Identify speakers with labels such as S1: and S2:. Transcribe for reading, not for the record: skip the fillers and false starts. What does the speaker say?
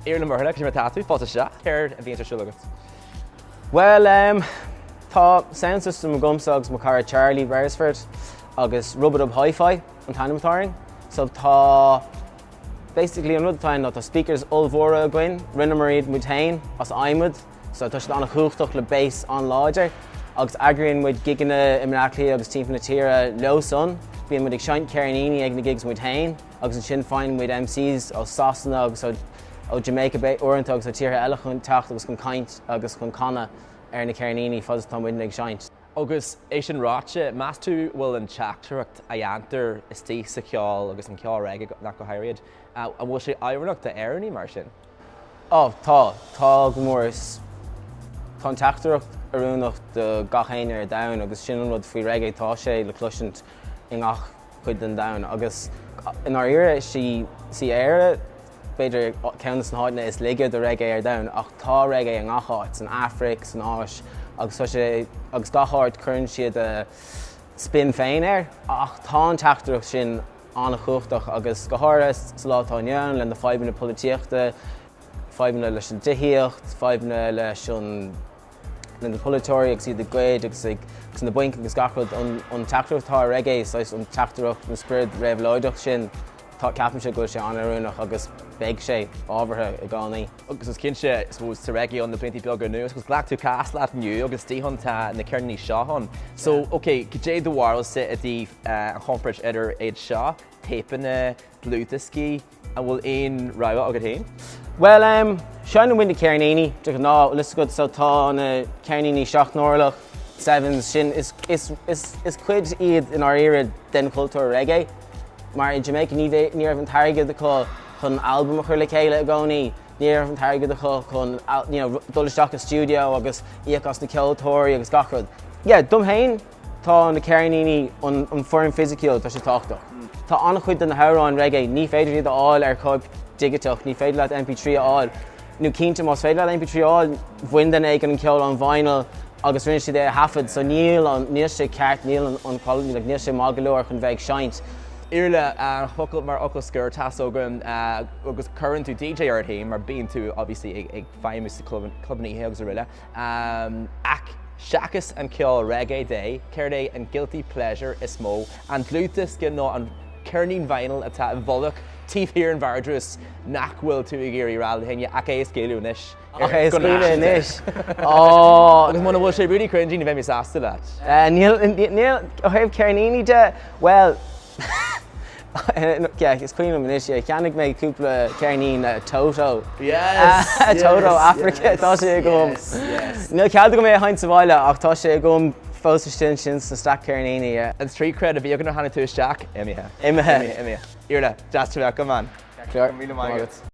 S1: Iarla Murtala, cad é mar atá tú? Fáilte isteach. Céard a bhíonns ar siúl agat?
S2: Bhuel, em, tá sound system agamsa agus mo chara Charlie Beresford agus Rub-a-Dub Hi-Fi an t-ainm atá orainn. So tá, basically an rud atá ann ná tá speakers ollmhóra againn, rinneamar iad muid féin as adhmad, so tá siad an-chumhachtach le bass an-láidir agus eagraíonn muid gigeanna i mBleá Cliath agus timpeall na tíre leo san. Bíonn muid ag seinnt ceirníní ag na gigs muid féin agus ansin faigheann muid MCs ó Sasana agus ó ó Jamaica uaireanta agus ó tíortha eile chun teacht agus chun caint agus chun canadh ar na ceirníní fad is atá muidne ag seinnt.
S1: Agus é sin ráite, meas tú bhfuil an teachtaireacht a dhéantar istigh sa cheol agus an ceol reggae nach go háirid, an bhfuil sé oiriúnach d'Éireannaigh mar sin?
S2: Ó, tá. Tá go mór. Is tá an teachtaireacht oiriúnach do gach éinne ar domhan agus sin an rud faoi reggae, tá sé le cloisint i ngach cuid den domhan agus i ndáiríre is í is í Éire b'fhéidir ceann de na háiteanna is laige do reggae ar domhan ach tá reggae i ngach áit, san Afraic, san Áis agus tá sé agus gach áit cuireann siad a spin féin air ach tá an teachtaireacht sin an-chumhachtach agus go háirithe sa lá atá inniu ann le na fadhbanna polaitíochta, fadhbanna leis an tithíocht, fadhbanna leis an le na polaiteoirí agus iad ag goid agus ag agus na bainc agus gach rud, an an teachtaireacht atá i reggae, saghas an teachtaireacht, an spiorad réabhlóideach sin, tá, ceapaimse go bhfuil sé an-oiriúnach agus beidh sé ábhartha i gcónaí.
S1: Agus is cinnte, I suppose, tá reggae ann le blianta beaga anuas agus ghlac tú cás leat inniu agus istigh ann tá na ceirníní seo ann. So, ok, cad é do bharúilsa i dtaobh an chomparáid idir iad seo, téipeanna, dlúthdhioscaí, An bhfuil aon rogha agat féin?
S2: Bhuel, em, seinneann muid na ceirníní, de ghnáth, bhfuil fhios agat, so tá na ceirníní seachtnorlach, sevens, sin, is, is, is, is cuid iad i ndáiríre den chultúr reggae, mar i Jamaica ní bheidh, ní raibh an t-airgead acu chun albam a chur le chéile i gcónaí, ní raibh an t-airgead acu chun, you know, dul isteach i stiúideo agus íoc as na ceoltóirí agus gach rud. Yeah, dom féin, Tá na ceirníní, an foirm fisiciúil, tá sé tábhachtach. Tá an-chuid de na hamhráin reggae, ní féidir iad a fháil ar chóip dhigiteach, ní féidir leat MP3 a fháil. Nó cinnte, más féidir leat MP3 a fháil, bhain duine éigin an ceol ón vinyl agus rinne siad é a thaifead, so níl an, níl sé ceart, níl an quality, like, níl sé maith go leor chun bheith ag seinnt.
S1: Iarla, an focal mar fhocal scoir, tá's agam, agus cuireann tú DJ ort féin mar bíonn tú obviously ag feidhmiú sa clubanna oíche agus araile. Ach seachas an ceol reggae de, céard é an guilty pleasure is mó? An dlúthdhiosca nó an ceirnín vinyl atá i bhfolach taobh thiar den vardrús nach bhfuil tú ag iarraidh rá le héinne ach é a scaoileadh anois?
S2: Ach é a scaoileadh anois!
S1: Agus muna bhfuil sé really cringy ní bheidh mé sásta leat.
S2: Níl, níl, ó thaobh ceirníní de, bhuel, Yeah, is cuimhin liom anois, yeah, cheannaigh mé cúpla ceirnín Toto.
S1: Yes!
S2: Toto Africa, tá sé agam.
S1: Yes, yes.
S2: Níl cead agam é a sheinnt sa bhaile ach tá sé agam fós istigh ansin sa stack ceirníní, yeah.
S1: An street cred a bhí agat nuair a tháinig tú isteach? Imithe.
S2: Imithe.
S1: Imithe, imithe. Iarla, deas tú a fheiceáil, man.
S2: Go raibh míle maith agat.